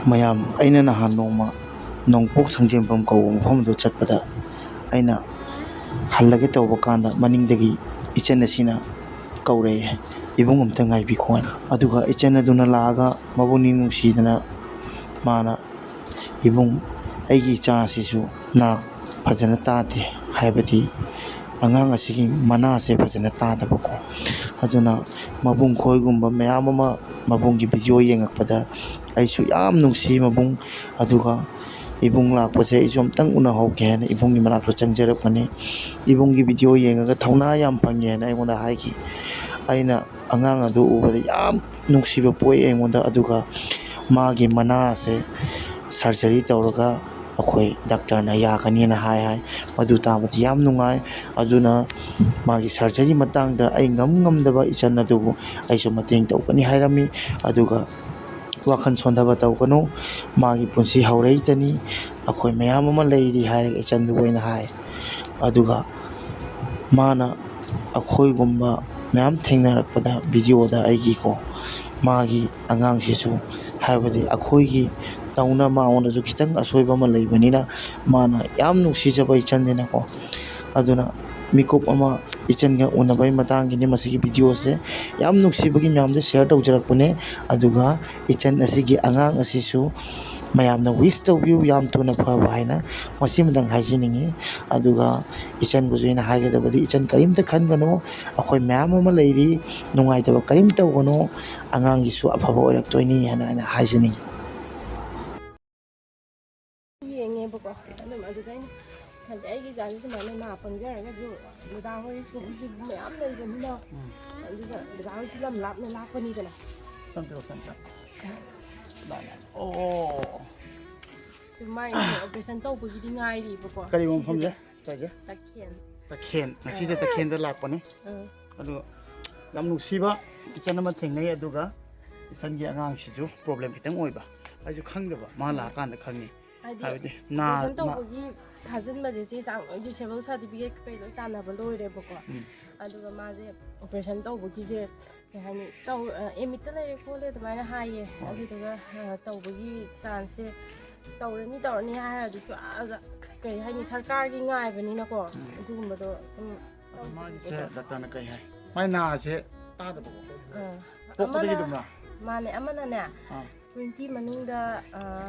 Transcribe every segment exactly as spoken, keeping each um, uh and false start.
ꯃꯌꯥꯝ, ꯑꯩꯅ ꯅꯍꯥꯟ ꯅꯣꯡꯃ ꯅꯣꯡꯄꯣꯛ ꯁꯟꯖꯦꯟꯐꯝ ꯀꯧꯕ ꯃꯐꯝꯗꯨ ꯆꯠꯄꯗ, ꯑꯩꯅ ꯍꯜꯂꯒꯦ ꯇꯧꯕ ꯀꯥꯟꯗ ꯃꯅꯤꯡꯗꯒꯤ ꯏꯆꯟ ꯑꯁꯤꯅ ꯀꯧꯔꯛꯑꯦ, "ꯏꯕꯨꯡ, ꯑꯝꯇ ꯉꯥꯏꯕꯤꯈꯣ" ꯍꯥꯏꯅ꯫ ꯑꯗꯨꯒ ꯏꯆꯟ ꯑꯗꯨꯅ ꯂꯥꯛꯑꯒ ꯃꯕꯨꯛꯅꯤꯡ ꯅꯨꯡꯁꯤꯗꯅ ꯃꯥꯅ, "ꯏꯕꯨꯡ, ꯑꯩꯒꯤ ꯏꯆꯥ ꯑꯁꯤꯁꯨ ꯅꯥ ꯐꯖꯅ ꯇꯥꯗꯦ, ꯍꯥꯏꯕꯗꯤ ꯑꯉꯥꯡ ꯑꯁꯤꯒꯤ ꯃꯅꯥꯁꯦ ꯐꯖꯅ ꯇꯥꯗꯕꯀꯣ꯫ ꯑꯗꯨꯅ ꯃꯕꯨꯡ ꯈꯣꯏꯒꯨꯝꯕ ꯃꯌꯥꯝ ꯑꯃ ꯃꯕꯨꯡꯒꯤ ꯚꯤꯗꯤꯑꯣ ꯌꯦꯡꯉꯛꯄꯗ ꯑꯩꯁꯨ ꯌꯥꯝ ꯅꯨꯡꯁꯤ ꯃꯕꯨꯡ꯫ ꯑꯗꯨꯒ ꯏꯕꯨꯡ ꯂꯥꯛꯄꯁꯦ ꯑꯩꯁꯨ ꯑꯝꯇꯪ ꯎꯅꯍꯧꯒꯦ ꯍꯥꯏꯅ ꯏꯕꯨꯡꯒꯤ ꯃꯅꯥꯛꯇ ꯆꯪꯖꯔꯛꯄꯅꯤ꯫ ꯏꯕꯨꯡꯒꯤ ꯚꯤꯗꯤꯑꯣ ꯌꯦꯡꯉꯒ ꯊꯧꯅꯥ ꯌꯥꯝ ꯐꯪꯉꯦ ꯍꯥꯏꯅ ꯑꯩꯉꯣꯟꯗ ꯍꯥꯏꯈꯤ꯫ ꯑꯩꯅ ꯑꯉꯥꯡ ꯑꯗꯨ ꯎꯕꯗ ꯌꯥꯝ ꯅꯨꯡꯁꯤꯕ ꯄꯣꯛꯏ ꯑꯩꯉꯣꯟꯗ꯫ ꯑꯗꯨꯒ ꯃꯥꯒꯤ ꯃꯅꯥꯁꯦ ꯁꯔꯖꯔꯤ ꯇꯧꯔꯒ ꯑꯩꯈꯣꯏ ꯗꯥꯛꯇꯔꯅ ꯌꯥꯒꯅꯤꯅ ꯍꯥꯏ ꯍꯥꯏ꯫ ꯃꯗꯨ ꯇꯥꯕꯗ ꯌꯥꯝ ꯅꯨꯡꯉꯥꯏ꯫ ꯑꯗꯨꯅ ꯃꯥꯒꯤ ꯁꯔꯖꯔꯤ ꯃꯇꯥꯡꯗ ꯑꯩ ꯉꯝ ꯉꯝꯗꯕ ꯏꯆꯟ ꯑꯗꯨꯕꯨ ꯑꯩꯁꯨ ꯃꯇꯦꯡ ꯇꯧꯒꯅꯤ ꯍꯥꯏꯔꯝꯃꯤ꯫ ꯑꯗꯨꯒ ꯋꯥꯈꯜ ꯁꯣꯟꯊꯕ ꯇꯧꯒꯅꯨ, ꯃꯥꯒꯤ ꯄꯨꯟꯁꯤ ꯍꯧꯔꯛꯏꯇꯅꯤ, ꯑꯩꯈꯣꯏ ꯃꯌꯥꯝ ꯑꯃ ꯂꯩꯔꯤ ꯍꯥꯏꯔꯒ ꯏꯆꯟꯗꯨꯕꯨ ꯑꯩꯅ ꯍꯥꯏ꯫ ꯑꯗꯨꯒ ꯃꯥꯅ ꯑꯩꯈꯣꯏꯒꯨꯝꯕ ꯃꯌꯥꯝ ꯊꯦꯡꯅꯔꯛꯄꯗ ꯚꯤꯗꯤꯑꯣꯗ ꯑꯩꯒꯤꯀꯣ, ꯃꯥꯒꯤ ꯑꯉꯥꯡꯁꯤꯁꯨ, ꯍꯥꯏꯕꯗꯤ ꯑꯩꯈꯣꯏꯒꯤ ꯇꯧꯅ ꯃꯉꯣꯟꯗꯁꯨ ꯈꯤꯇꯪ ꯑꯁꯣꯏꯕ ꯑꯃ ꯂꯩꯕꯅꯤꯅ ꯃꯥꯅ ꯌꯥꯝ ꯅꯨꯡꯁꯤꯖꯕ ꯏꯆꯟꯅꯤꯅꯀꯣ꯫ ꯑꯗꯨꯅ ꯃꯤꯀꯨꯞ ꯑꯃ ꯏꯆꯟꯒ ꯎꯅꯕꯒꯤ ꯃꯇꯥꯡꯒꯤꯅꯤ ꯃꯁꯤꯒꯤ ꯚꯤꯗꯤꯑꯣꯁꯦ꯫ ꯌꯥꯝ ꯅꯨꯡꯁꯤꯕꯒꯤ ꯃꯌꯥꯝꯗ ꯁꯤꯌꯔ ꯇꯧꯖꯔꯛꯄꯅꯦ꯫ ꯑꯗꯨꯒ ꯏꯆꯟ ꯑꯁꯤꯒꯤ ꯑꯉꯥꯡ ꯑꯁꯤꯁꯨ ꯃꯌꯥꯝꯅ ꯋꯤꯁ ꯇꯧꯕꯤꯌꯨ, ꯌꯥꯝ ꯊꯨꯅ ꯐꯕ ꯍꯥꯏꯅ ꯃꯁꯤꯃꯗꯪ ꯍꯥꯏꯖꯅꯤꯡꯉꯤ꯫ ꯑꯗꯨꯒ ꯏꯆꯟꯕꯨꯁꯨ ꯑꯩꯅ ꯍꯥꯏꯒꯗꯕꯗꯤ, ꯏꯆꯟ, ꯀꯔꯤꯝꯇ ꯈꯟꯒꯅꯨ, ꯑꯩꯈꯣꯏ ꯃꯌꯥꯝ ꯑꯃ ꯂꯩꯔꯤ, ꯅꯨꯡꯉꯥꯏꯇꯕ ꯀꯔꯤꯝ ꯇꯧꯒꯅꯨ, ꯑꯉꯥꯡꯒꯤꯁꯨ ꯑꯐꯕ ꯑꯣꯏꯔꯛꯇꯣꯏꯅꯤ ꯍꯥꯏꯅ ꯑꯩꯅ ꯍꯥꯏꯖꯅꯤꯡꯉꯤ꯫ ꯌꯦꯡꯉꯦꯕꯀꯣ꯫ ꯑꯗꯨꯝ ꯑꯗꯨꯗ ꯑꯩꯅ ꯈꯜꯂꯦ, ꯑꯩꯒꯤ ꯏꯆꯥꯁꯦ ꯁꯨꯃꯥꯏꯅ ꯅꯥ ꯄꯪꯖꯔꯒꯁꯨ ꯗꯗꯥ ꯍꯣꯏ ꯁ꯭ꯀꯨꯜꯁꯨ ꯃꯌꯥꯝ ꯂꯩꯕꯅꯤꯅ, ꯎꯝ꯫ ꯑꯗꯨꯒ ꯗꯗꯥ ꯍꯣꯏꯁꯨ ꯂꯝ ꯂꯥꯞꯅ ꯂꯥꯛꯄꯅꯤꯗꯅ꯫ ꯆꯪꯁꯤꯜꯂꯣ, ꯆꯪꯁꯤꯜꯂꯣ꯫ ꯂꯥꯛꯑꯦ, ꯂꯥꯛꯑꯦ꯫ ꯑꯣ꯫ ꯑꯗꯨ ꯃꯥꯏ ꯑꯣꯄꯔꯦꯁꯟ ꯇꯧꯕꯒꯤꯗꯤ ꯉꯥꯏꯔꯤꯕꯀꯣ꯫ ꯀꯔꯤ ꯃꯐꯝꯁꯦ? ꯀꯥꯏꯁꯦ? ꯇꯈꯦꯟ꯫ ꯇꯈꯦꯟ꯫ ꯉꯁꯤꯁꯦ ꯑꯥ꯫ ꯇꯈꯦꯟꯗ ꯂꯥꯛꯄꯅꯤ꯫ ꯑꯥ꯫ ꯑꯗꯨ ꯌꯥꯝ ꯅꯨꯡꯁꯤꯕ ꯏꯆꯟ ꯑꯃ ꯊꯦꯡꯅꯩ, ꯑꯗꯨꯒ ꯏꯆꯟꯒꯤ ꯑꯉꯥꯡꯁꯤꯁꯨ ꯄ꯭ꯔꯣꯕ꯭ꯂꯦꯝ ꯈꯤꯇꯪ ꯑꯣꯏꯕ꯫ ꯑꯩꯁꯨ ꯈꯪꯗꯕ, ꯃꯥ ꯂꯥꯛꯑꯀꯥꯟꯗ ꯈꯪꯉꯤ꯫ ꯍꯥꯏꯕꯗꯤ ꯅꯥ- ꯑꯣꯄꯔꯦꯁꯟ ꯅꯥ- ꯇꯧꯕꯒꯤ ꯊꯥꯖꯤꯟꯕꯁꯦ ꯆꯦ ꯆꯥꯡ ꯂꯣꯏ, ꯗꯤꯁꯦꯕꯜ ꯁꯥꯔꯇꯤꯐꯤꯀꯦꯠ ꯀꯩ ꯂꯣꯏ ꯇꯥꯟꯅꯕ ꯂꯣꯏꯔꯦꯕꯀꯣ꯫ ꯎꯝ꯫ ꯑꯗꯨꯒ ꯃꯥꯁꯦ ꯑꯣꯄꯔꯦꯁꯟ ꯇꯧꯕꯒꯤꯁꯦ ꯀꯩ ꯍꯥꯏꯅꯤ, ꯇꯧ ꯑꯦ, ꯃꯤꯠꯇ ꯂꯩꯔꯦ ꯈꯣꯠꯂꯦ ꯑꯗꯨꯃꯥꯏꯅ ꯍꯥꯏꯌꯦ꯫ ꯍꯣꯏ꯫ ꯑꯗꯨꯗꯨꯒ ꯑ, ꯇꯧꯕꯒꯤ ꯆꯥꯟꯁꯁꯦ ꯇꯧꯔꯅꯤ ꯇꯧꯔꯅꯤ ꯍꯥꯏꯔ ꯑꯗꯨꯁꯨ ꯑꯥꯗ ꯀꯩ ꯍꯥꯏꯅꯤ, ꯁꯔꯀꯥꯔꯒꯤ ꯉꯥꯏꯕꯅꯤꯅꯀꯣ꯫ ꯎꯝ꯫ ꯑꯗꯨꯒꯨꯝꯕꯗꯣ ꯑꯗꯨꯝ ꯑꯗꯣ ꯃꯥꯒꯤꯁꯦ ꯇꯧꯕꯤꯕꯗꯣ꯫ ꯗꯥꯛꯇꯔꯅ ꯀꯩ ꯍꯥꯏ? ꯃꯥꯏ ꯅꯥꯁꯦ ꯇꯥꯗꯕꯀꯣ? ꯑꯥ꯫ ꯄꯣꯛꯄꯗꯒꯤ ꯑꯃꯅ ꯑꯗꯨꯝ ꯅꯥ? ꯃꯥꯅꯦ, ꯑꯃꯅꯅꯦ ꯑꯥ꯫ ꯇ꯭ꯋꯦꯟꯇꯤ ꯃꯅꯨꯡꯗ, ꯑ,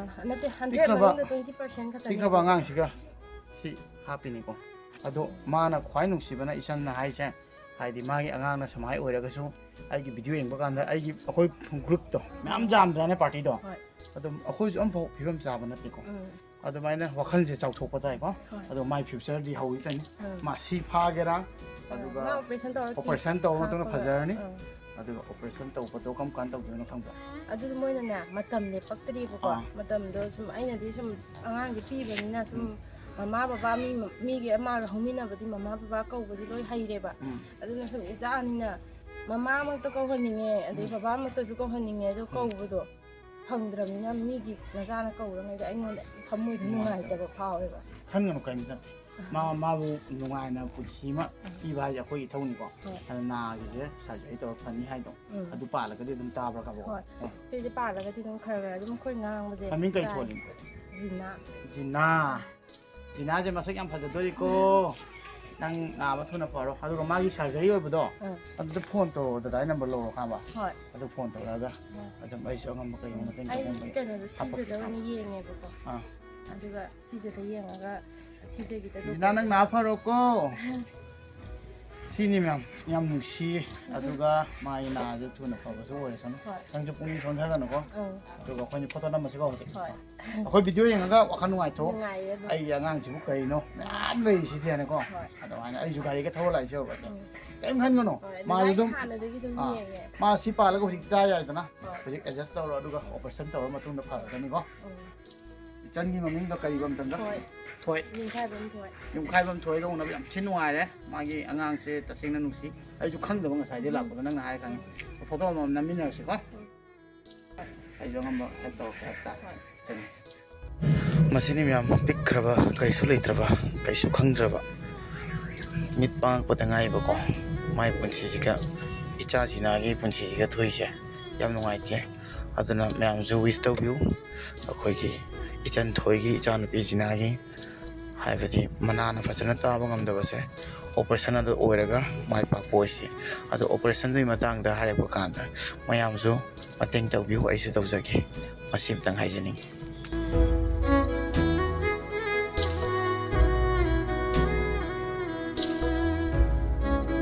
ꯅꯠꯇꯦ, ꯍꯟꯗ꯭ꯔꯦꯠ ꯄꯤꯛꯈ꯭ꯔꯕ- ꯃꯅꯨꯡꯗ ꯇ꯭ꯋꯦꯟꯇꯤ ꯄꯥꯔꯁꯦꯟ ꯈꯛꯇꯅꯦ꯫ ꯄꯤꯛꯈ꯭ꯔꯕ ꯑꯉꯥꯡꯁꯤꯒ ꯁꯤ ꯍꯥꯞꯄꯤꯅꯤꯀꯣ꯫ ꯑꯗꯣ ꯃꯥꯅ ꯈ꯭ꯋꯥꯏ ꯅꯨꯡꯁꯤꯕꯅ ꯏꯆꯟꯅ ꯍꯥꯏꯁꯦ, ꯍꯥꯏꯗꯤ ꯃꯥꯒꯤ ꯑꯉꯥꯡꯅ ꯁꯨꯃꯥꯏꯅ ꯑꯣꯏꯔꯒꯁꯨ ꯑꯩꯒꯤ ꯚꯤꯗꯤꯑꯣ ꯌꯦꯡꯕ ꯀꯥꯟꯗ ꯑꯩꯒꯤ, ꯑꯩꯈꯣꯏ ꯒ꯭ꯔꯨꯞꯇꯣ ꯃꯌꯥꯝ ꯌꯥꯝꯗ꯭ꯔꯥꯅꯦ, ꯄꯥꯔꯇꯤꯗꯣ? ꯍꯣꯏ꯫ ꯑꯗꯨꯝ ꯑꯩꯈꯣꯏꯁꯨ ꯑꯝꯐꯥꯎ ꯐꯤꯕꯝ ꯆꯥꯕ ꯅꯠꯇꯦꯀꯣ꯫ ꯎꯝ꯫ ꯑꯗꯨꯃꯥꯏꯅ ꯋꯥꯈꯜꯁꯦ ꯆꯥꯎꯊꯣꯛꯄ ꯇꯥꯏꯀꯣ꯫ ꯍꯣꯏ꯫ ꯑꯗꯣ ꯃꯥꯏ ꯐ꯭ꯌꯨꯆꯔꯗꯤ ꯍꯧꯔꯤꯇꯅꯤ꯫ ꯎꯝ꯫ ꯃꯥ ꯁꯤ ꯐꯥꯒꯦꯔꯥ, ꯎꯝ꯫ ꯑꯗꯨꯒ ꯃꯥ ꯑꯣꯄꯔꯦꯁꯟ ꯇꯧꯔ ꯑꯣꯄꯔꯦꯁꯟ ꯇꯧꯕ ꯃꯇꯨꯡꯗ ꯍꯥꯞꯄꯒ, ꯐꯖꯔꯅꯤ꯫ ꯎꯝ꯫ ꯑꯗꯨꯒ ꯑꯣꯄꯔꯦꯁꯟ ꯇꯧꯕꯗꯣ ꯀꯔꯝ ꯀꯥꯟꯗ ꯇꯧꯗꯣꯏꯅꯣ ꯈꯪꯕ꯭ꯔꯥ? ꯑꯗꯨꯗꯤ ꯃꯣꯏꯅꯅꯦ, ꯃꯇꯝ ꯂꯦꯞꯄꯛꯇ꯭ꯔꯤꯕꯀꯣ꯫ ꯑꯥ꯫ ꯃꯇꯝꯗꯣ ꯁꯨꯝ, ꯑꯩꯅꯗꯤ ꯁꯨꯝ ꯑꯉꯥꯡꯁꯦ ꯄꯤꯕꯅꯤꯅ ꯁꯨꯝ ꯎꯝ꯫ ꯃꯃꯥ ꯕꯕꯥ ꯃꯤ, ꯃꯤꯒꯤ ꯑꯃꯒ ꯍꯧꯃꯤꯟꯅꯕꯗꯤ ꯃꯃꯥ ꯕꯕꯥ ꯀꯧꯕꯗꯤ ꯂꯣꯏ ꯍꯩꯔꯦꯕ꯫ ꯎꯝ꯫ ꯑꯗꯨꯅ ꯁꯨꯝ ꯏꯆꯥꯅꯤꯅ ꯃꯃꯥꯃꯛꯇ ꯀꯧꯍꯟꯅꯤꯡꯉꯦ, ꯑꯗꯩ ꯎꯝ꯫ ꯕꯕꯥꯃꯛꯇꯁꯨ ꯀꯧꯍꯟꯅꯤꯡꯉꯦ, ꯑꯗꯣ ꯎꯝ꯫ ꯀꯧꯕꯗꯣ ꯐꯪꯗ꯭ꯔꯕꯅꯤꯅ ꯃꯤꯒꯤ ꯃꯆꯥꯅ ꯀꯧꯔꯉꯩꯗ ꯑꯩꯉꯣꯟꯗ ꯊꯃꯣꯏꯗ ꯅꯨꯡꯉꯥꯏꯇꯕ꯫ ꯅꯨꯡꯉꯥꯏꯇꯕ ꯐꯥꯎꯋꯦꯕ꯫ ꯈꯟꯒꯅꯨ ꯀꯔꯤꯝꯇ꯫ ꯃꯥ, ꯃꯥꯕꯨ ꯅꯨꯡꯉꯥꯏꯅ ꯄꯨꯟꯁꯤ ꯑꯃ ꯎꯝ꯫ ꯄꯤꯕ ꯍꯥꯏꯁꯦ ꯑꯩꯈꯣꯏꯒꯤ ꯏꯊꯧꯅꯤꯀꯣ꯫ ꯍꯣꯏ꯫ ꯑꯗꯨ ꯅꯥꯒꯤꯁꯦ ꯁꯔꯖꯔꯤ ꯇꯧꯔ ꯐꯅꯤ ꯍꯥꯏꯗꯣ꯫ ꯎꯝ꯫ ꯑꯗꯨ ꯄꯥꯜꯂꯒꯗꯤ ꯑꯗꯨꯝ ꯇꯥꯕ꯭ꯔꯥ ꯀꯕꯣꯛ? ꯍꯣꯏ꯫ ꯑꯦ꯫ ꯁꯤꯁꯦ ꯄꯥꯜꯂꯒꯗꯤ ꯑꯗꯨꯝ ꯈꯔ ꯈꯔ ꯑꯗꯨꯝ ꯑꯩꯈꯣꯏ ꯉꯥꯡꯕꯁꯦ ꯃꯃꯤꯡ ꯀꯩ ꯇꯥꯏ꯫ ꯊꯣꯜꯂꯤꯅꯣ? ꯖꯤꯅꯥ꯫ ꯖꯤꯅꯥ꯫ ꯖꯤꯅꯥꯁꯦ ꯃꯁꯛ ꯌꯥꯝ ꯐꯖꯗꯣꯔꯤꯀꯣ꯫ ꯅꯪ ꯅꯥꯕ ꯊꯨꯅ ꯐꯔꯣ꯫ ꯑꯗꯨꯒ ꯃꯥꯒꯤ ꯁꯔꯖꯔꯤ ꯑꯣꯏꯕꯗꯣ, ꯑꯥ꯫ ꯑꯗꯨꯗ ꯐꯣꯟ ꯇꯧꯔꯣ, ꯗꯗꯥꯏ ꯅꯝꯕꯔ ꯂꯧꯔꯣ ꯈꯪꯉꯕ? ꯍꯣꯏ꯫ ꯑꯗꯨ ꯐꯣꯟ ꯇꯧꯔꯛꯑꯒ ꯍꯣꯏ꯫ ꯑꯗꯨꯝ ꯑꯩꯁꯨ ꯑꯉꯝꯕ ꯀꯩ ꯎꯝ꯫ ꯃꯇꯦꯡ ꯑꯩ ꯇꯧꯕ ꯉꯝꯕ ꯀꯩꯅꯣꯗ ꯍꯥꯞꯄꯛꯀꯦ꯫ ꯁꯤꯖꯗ ꯑꯣꯏꯅ ꯌꯦꯡꯉꯦꯕꯀꯣ꯫ ꯑꯥ꯫ ꯑꯗꯨꯒ ꯁꯤꯖꯗ ꯌꯦꯡꯉꯒ ꯁꯤꯖꯒꯤꯗ ꯖꯤꯅꯥ, ꯅꯪ ꯅꯥ ꯐꯔꯣꯀꯣ꯫ ꯁꯤꯅꯤ ꯃꯌꯥꯝ, ꯌꯥꯝ ꯅꯨꯡꯁꯤꯌꯦ꯫ ꯑꯗꯨꯒ ꯃꯥꯒꯤ ꯅꯥꯁꯦ ꯊꯨꯅ ꯐꯕꯁꯨ ꯑꯣꯏꯔꯁꯅꯨ꯫ ꯍꯣꯏ꯫ ꯅꯪꯁꯨ ꯄꯨꯛꯅꯤꯡ ꯁꯣꯟꯊꯒꯅꯨꯀꯣ꯫ ꯎꯝ꯫ ꯑꯗꯨꯒ ꯑꯩꯈꯣꯏꯅꯤ ꯐꯣꯇꯣ ꯅꯝꯃꯁꯤꯀꯣ ꯍꯧꯖꯤꯛ꯫ ꯍꯣꯏ꯫ ꯑꯩꯈꯣꯏ ꯚꯤꯗꯤꯑꯣ ꯌꯦꯡꯉꯒ ꯋꯥꯈꯜ ꯅꯨꯡꯉꯥꯏꯊꯣꯛ꯫ ꯅꯨꯡꯉꯥꯏꯌꯦ ꯑꯗꯨꯝ꯫ ꯑꯩꯒꯤ ꯑꯉꯥꯡꯁꯤꯕꯨ ꯀꯩꯅꯣ ꯃꯌꯥꯝ ꯂꯩꯔꯤꯁꯤꯗꯤ ꯍꯥꯏꯅꯀꯣ꯫ ꯍꯣꯏ꯫ ꯑꯗꯨꯃꯥꯏꯅ ꯑꯩꯁꯨ ꯒꯥꯔꯤꯒ ꯊꯧꯔ ꯂꯥꯛꯏꯁꯦ ꯌꯦꯡꯉꯨꯀꯣ꯫ ꯎꯝ꯫ ꯀꯔꯤꯝ ꯈꯟꯒꯅꯨ꯫ ꯍꯣꯏ, ꯃꯥꯁꯨ ꯂꯥꯏꯔꯤꯛ ꯑꯗꯨꯝ, ꯍꯥꯟꯅꯗꯒꯤ ꯑꯗꯨꯝ ꯑꯥ, ꯌꯦꯡꯉꯦ꯫ ꯃꯥ ꯁꯤ ꯄꯥꯜꯂꯒ ꯍꯧꯖꯤꯛ ꯆꯥ ꯌꯥꯏꯗꯅ꯫ ꯍꯣꯏ꯫ ꯍꯧꯖꯤꯛ ꯑꯦꯗꯖꯁ ꯇꯧꯔꯣ, ꯑꯗꯨꯒ ꯑꯣꯄꯔꯦꯁꯟ ꯇꯧꯔ ꯃꯇꯨꯡꯗ ꯐꯔꯛꯀꯅꯤꯀꯣ꯫ ꯎꯝ꯫ ꯏꯆꯟꯒꯤ ꯃꯃꯤꯡꯗꯣ ꯀꯔꯤꯕ ꯑꯝꯇꯪꯒ? ꯊꯣꯏ꯫ ꯊꯣꯏ꯫ ꯅꯤꯡꯈꯥꯏꯕꯝ ꯊꯣꯏ꯫ ꯅꯤꯡꯈꯥꯏꯕꯝ ꯊꯣꯏꯒ ꯎꯅꯕ ꯌꯥꯝ ꯊꯤ ꯅꯨꯡꯉꯥꯏꯔꯦ꯫ ꯃꯥꯒꯤ ꯑꯉꯥꯡꯁꯦ ꯇꯁꯦꯡꯅ ꯅꯨꯡꯁꯤ꯫ ꯑꯩꯁꯨ ꯈꯪꯗꯕ ꯉꯁꯥꯏꯗꯩ ꯂꯥꯛꯄꯗ ꯅꯪꯅ ꯍꯥꯏꯔ ꯈꯪꯉꯤ꯫ ꯐꯣꯇꯣ ꯑꯃꯃꯝ ꯅꯝꯃꯤꯟꯅꯔꯁꯤꯀꯣ꯫ ꯎꯝ꯫ ꯑꯩꯁꯨ ꯑꯉꯝꯕ ꯍꯦꯜꯞ ꯇꯧꯔꯛꯀꯦ ꯍꯥꯏꯇꯥꯔꯦ꯫ ꯍꯣꯏ꯫ ꯆꯪꯉꯦ꯫ ꯃꯁꯤꯅꯤ ꯃꯌꯥꯝ, ꯄꯤꯛꯈ꯭ꯔꯕ, ꯀꯔꯤꯁꯨ ꯂꯩꯇ꯭ꯔꯕ, ꯀꯩꯁꯨ ꯈꯪꯗ꯭ꯔꯕ, ꯃꯤꯠ ꯄꯥꯡꯉꯛꯄꯗ ꯉꯥꯏꯕꯀꯣ, ꯃꯥꯏ ꯄꯨꯟꯁꯤꯁꯤꯒ, ꯏꯆꯥ ꯖꯤꯅꯥꯒꯤ ꯄꯨꯟꯁꯤꯁꯤꯒ ꯊꯣꯛꯏꯁꯦ꯫ ꯌꯥꯝ ꯅꯨꯡꯉꯥꯏꯇꯦ꯫ ꯑꯗꯨꯅ ꯃꯌꯥꯝꯁꯨ ꯋꯤꯁ ꯇꯧꯕꯤꯌꯨ꯫ ꯑꯩꯈꯣꯏꯒꯤ ꯏꯆꯟ ꯊꯣꯏꯒꯤ ꯏꯆꯥꯅꯨꯄꯤ ꯖꯤꯅꯥꯒꯤ, ꯍꯥꯏꯕꯗꯤ ꯃꯅꯥꯅ ꯐꯖꯅ ꯇꯥꯕ ꯉꯝꯗꯕꯁꯦ, ꯑꯣꯄꯔꯦꯁꯟ ꯑꯗꯨ ꯑꯣꯏꯔꯒ ꯃꯥꯏ ꯄꯥꯛꯄ ꯑꯣꯏꯁꯤ꯫ ꯑꯗꯣ ꯑꯣꯄꯔꯦꯁꯟꯗꯨꯒꯤ ꯃꯇꯥꯡꯗ ꯍꯥꯏꯔꯛꯄ ꯀꯥꯟꯗ ꯃꯌꯥꯝꯁꯨ ꯃꯇꯦꯡ ꯇꯧꯕꯤꯌꯨ, ꯑꯩꯁꯨ ꯇꯧꯖꯒꯦ꯫ ꯃꯁꯤ ꯑꯃꯇꯪ ꯍꯥꯏꯖꯅꯤꯡꯉꯤ꯫